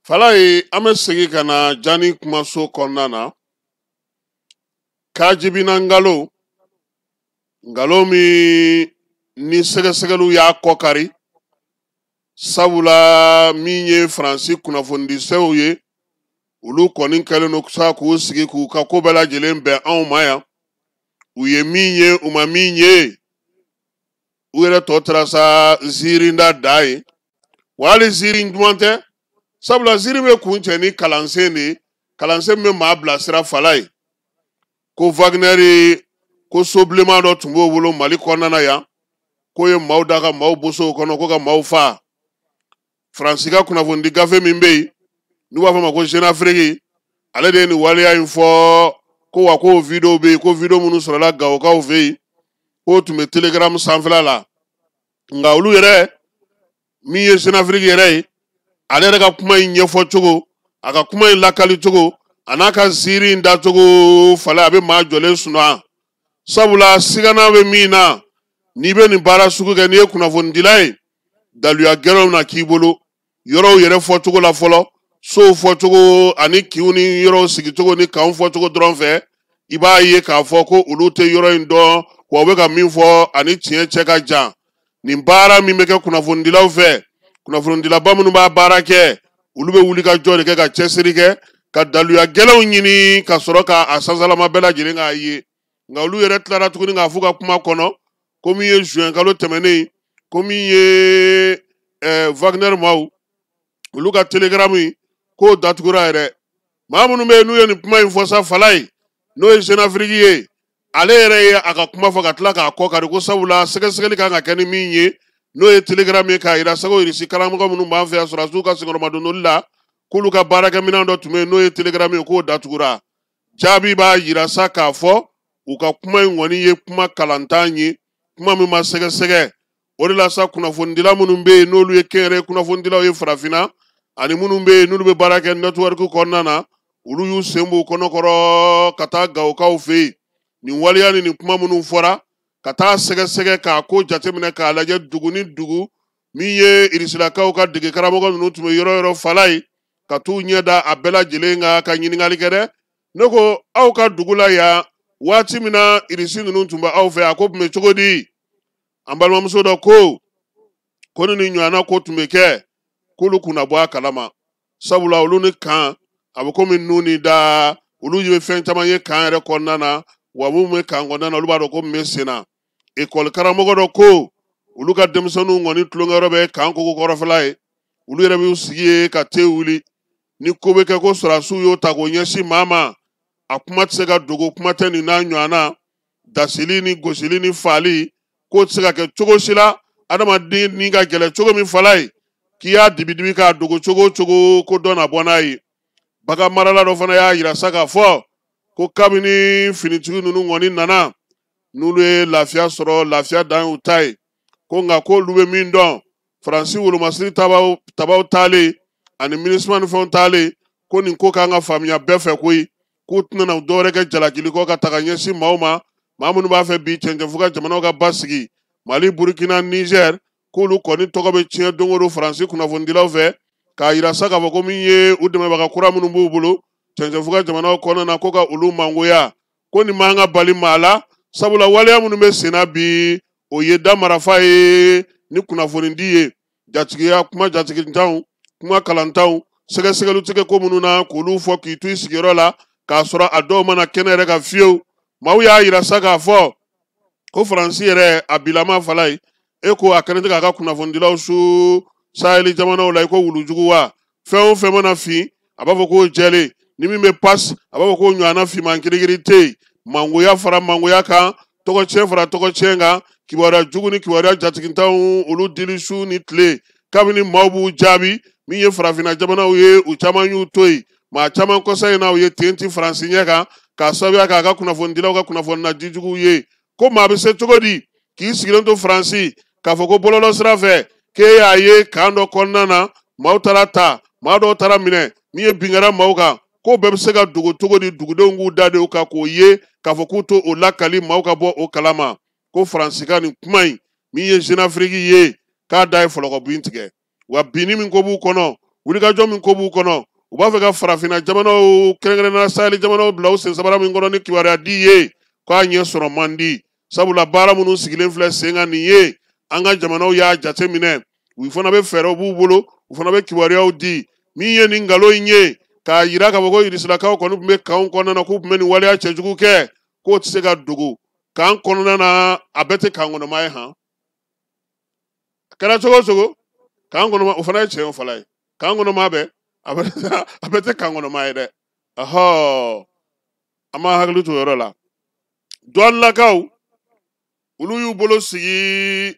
Falaye, an bɛ segin ka na Jani kumaso kɔnɔna na. Kajibina ngalo, ngalo min ni sɛgɛsɛgɛliw y'a kɔ kari, sabula min ye Faransi kunnafonidisew ye, olu kɔni kɛlen don sa k'u sigi k'u ka ko bɛɛ lajɛlen bɛn anw ma yan. U ye min ye, u ma min ye, u yɛrɛ tɔ taara sa ziirinda da ye. Wa hali ziiri duman tɛ, sabula ziiri bɛ kuncɛ ni kalansen de ye, kalansen min bɛ maa bilasira. Falaye, ko Wagner ko so bilenman dɔ tun b'o bolo Mali kɔnɔna na yan, k'o ye maaw da ka maaw bosow kɔnɔ ko ka maaw faa. Faransi ka kunnafonidi gafe min bɛ yen n'u b'a fɔ a ma ko Jeune Afrique, ale de ye nin waleya in fɔ, ko wa k'o video bɛ yen, ko video minnu sɔrɔla Gawokaw fɛ yen, k'o tun bɛ Telegram sanfɛla la. Nka olu yɛrɛ min ye Jeune Afrique yɛrɛ ye, ale yɛrɛ ka kuma in ɲɛfɔ cogo, a ka kuma in lakali cogo, a n'a ka ziiri in dacogo, Falaye, a bɛ maa jɔlen sunɔgɔ, sabula sigana bɛ min na, n'i bɛ nin baara sugu kɛ, n'i ye kunnafonidila ye, daluya gɛlɛnw na k'i bolo yɔrɔw yɛrɛ fɔcogo la fɔlɔ, sow fɔcogo ani kinw ni yɔrɔw sigicogo ni kanw fɔcogo dɔrɔn fɛ, i b'a ye k'a fɔ ko olu tɛ yɔrɔ in dɔn, wa u bɛ ka min fɔ ani tiɲɛ cɛ ka jan. Nin baara min bɛ kɛ kunnafonidilaw fɛ, kunnafonidilaba minnu b'a baara kɛ, olu bɛ wuli ka jɔ de kɛ ka cɛsiri kɛ ka daluya gɛlɛnw ɲini ka sɔrɔ k'a sansalama bɛɛ lajɛlen k'a ye. Nka olu yɛrɛ tilara tuguni k'a f'u ka kuma kɔnɔ ko min ye juin kalo tɛmɛnen, ko min ye Wagner maaw olu ka Telegram k'o datugura yɛrɛ. Maa minnu bɛ yen n'u ye nin kuma in fɔ sa, Falaye, n'o ye Jeune Afrique ye, ale yɛrɛ ye a ka kuma fɔ ka tila k'a kɔ kari, ko sabula sɛgɛsɛgɛli kan ka kɛ ni min ye, n'o ye Telegram ye, k'a yira sago Irisi karamɔgɔ minnu b'an fɛ yan sɔrɔdasiw ka senkɔrɔmadondoli la, k'olu ka baarakɛminɛn dɔ tun bɛ yen n'o ye Telegram ye, k'o datugura. Jaabi b'a yira sa k'a fɔ u ka kuma in kɔni ye kuma kalantan ye, kuma min ma sɛgɛsɛgɛ. O de la sa, kunnafonidila minnu bɛ yen n'olu ye kɛnyɛrɛye kunnafonidilaw ye farafinna, ani minnu bɛ yen n'olu bɛ baara kɛ network kɔnɔna na, olu y'u sen b'u kɔnɔkɔrɔ ka taa Gawokaw fɛ yen. Nin waleya ni nin kuma minnu fɔra, ka taa sɛgɛsɛgɛ k'a ko jateminɛ k'a lajɛ dugu ni dugu, min ye Irisilakaw ka dege karamɔgɔ ninnu tun bɛ yɔrɔ yɔrɔ, Falaye, ka t'u ɲɛ da a bɛɛ lajɛlen kan ka ɲininkali kɛ dɛ. Ne ko aw ka dugu la yan, waati min na Irisi ninnu tun bɛ aw fɛ, a ko tun bɛ cogo di? An balimamuso dɔ ko ko ni nin ɲɔgɔnna ko tun bɛ kɛ, k'olu kun na bɔ a kalama, sabula olu ni kan a bɛ komi nun ni da, olu ye fɛn caman ye kan yɛrɛ kɔnɔna na, wa mun bɛ kan kɔnɔna na, olu b'a dɔn ko min bɛ sen na. Ekɔli karamɔgɔ dɔ ko olu ka denmisɛnninw kɔni tulonkɛyɔrɔ bɛ kan kogo kɔrɔfɛla ye, olu yɛrɛ b'u sigi yen ka te wuli. Ni ko bɛ kɛ ko sɔrɔdasiw y'o ta k'o ɲɛsin maa ma, a kuma tɛ se ka dogo, kuma tɛ nin n'a ɲɔgɔnna dasili ni gosili ni faali, k'o tɛ se ka kɛ cogo si la. Adamaden ni ka gɛlɛn cogo min, Falaye, k'i y'a dibidibi k'a dogo cogo o cogo, ko dɔ na bɔ n'a ye. Bagan marala dɔ fana y'a yira sa k'a fɔ ko kabini finitigi ninnu kɔni nana, n'olu ye lafiya sɔrɔ, lafiya dan y'u ta ye, ko nka k'olu bɛ min dɔn, Faransi wolomasiri tabaw taalen ani MINUSMA ni fɛnw taalen, ko nin ko kan ka faamuya bɛɛ fɛ koyi, k'u tɛna na dɔwɛrɛ kɛ jalakili kɔ ka taga ɲɛsin maaw ma, maa minnu b'a fɛ bi cɛncɛnfuga jamanaw ka basigi, Mali, Burukina, Niger, k'olu kɔni tɔgɔ bɛ tiɲɛ don o don Faransi kunnafonidilaw fɛ, k'a yira sa k'a fɔ ko min ye u dɛmɛbaga kura minnu b'u bolo cɛncɛnfuga jamanaw kɔnɔna na, ko ka olu mangoya, ko nin man ka bali maa la, sabula waleya minnu bɛ senna bi, o ye da marafa ye ni kunnafonidi ye, jatigiya kuma, jatigintanw kuma, kalantanw, sɛgɛsɛgɛliw tɛ kɛ ko minnu na k'olu fɔ k'i to i sigiyɔrɔ la, k'a sɔrɔ a dɔw mana kɛnɛ yɛrɛ kan fiyewu. Maaw y'a yira sa k'a fɔ ko Faransi yɛrɛ a bilama, Falaye, e ko a kɛlen tɛ k'a ka kunnafonidilaw su saheli jamanaw la i ko wulujugu wa. Fɛn o fɛn mana fin, a b'a fɔ k'o jɛlen, ni min bɛ pas, a b'a fɔ k'o ɲɔgɔnna finman kirikiri tɛ yen. Mangoya fara mangoya kan, tɔgɔcɛn fara tɔgɔcɛn kan, kibaruya jugu ni kibaruya jatigintanw, olu dili su ni tile. Kabini maaw b'u jaabi, min ye farafinna jamanaw ye, u caman y'u to yen. Maa caman kɔsa in na, u ye ten ti Faransi ɲɛ kan k'a sababuya k'a ka kunnafonidilaw ka kunnafonina jijuguw ye, ko maa bɛ se cogo di k'i sigilen to Faransi k'a fɔ ko bɔlɔlɔ sira fɛ k'e y'a ye kan dɔ kɔnɔna na, maaw taara ta, maa dɔw taara minɛ, min ye bin kɛra maaw kan, k'o bɛɛ bɛ se ka dogo cogo di dugudenw k'u da de o kan k'o ye k'a fɔ k'u to o lakali, maaw ka bɔ o kalama? Ko Faransi ka nin kuma in, min ye Jeune Afrique ye, k'a da ye fɔlɔkɔbin tigɛ, wa binni min ko b'u kɔnɔ, Wulikajɔ min ko b'u kɔnɔ, u b'a fɛ ka farafinna jamanaw, kɛrɛnkɛrɛnnenya saheli jamanaw, bila u sen sabara min kɔnɔ ni kibaruya di ye k'a ɲɛ sɔrɔ man di, sabula baara minnu sigilen filɛ sen kan nin ye, an ka jamanaw y'a jate minɛ, u fana bɛ fɛɛrɛw b'u bolo, u fana bɛ kibaruyaw di. Min ye nin nkalon in ye k'a yira k'a fɔ ko irisilakaw kɔni tun bɛ kanw kɔnɔna na, k'u tun bɛ nin waleya cɛjugu kɛ, k'o tɛ se ka dogo kan kɔnɔna na. A bɛɛ tɛ kan kɔnɔma ye han. A kɛra cogo o cogo, kan kɔnɔma o fana ye tiɲɛ fɔla ye. Kan kɔnɔma bɛɛ, a bɛɛ tɛ kan kɔnɔma ye dɛ. Ɔhɔ, an b'an hakili to o yɔrɔ la. Duwanilakaw, olu y'u bolo sigi.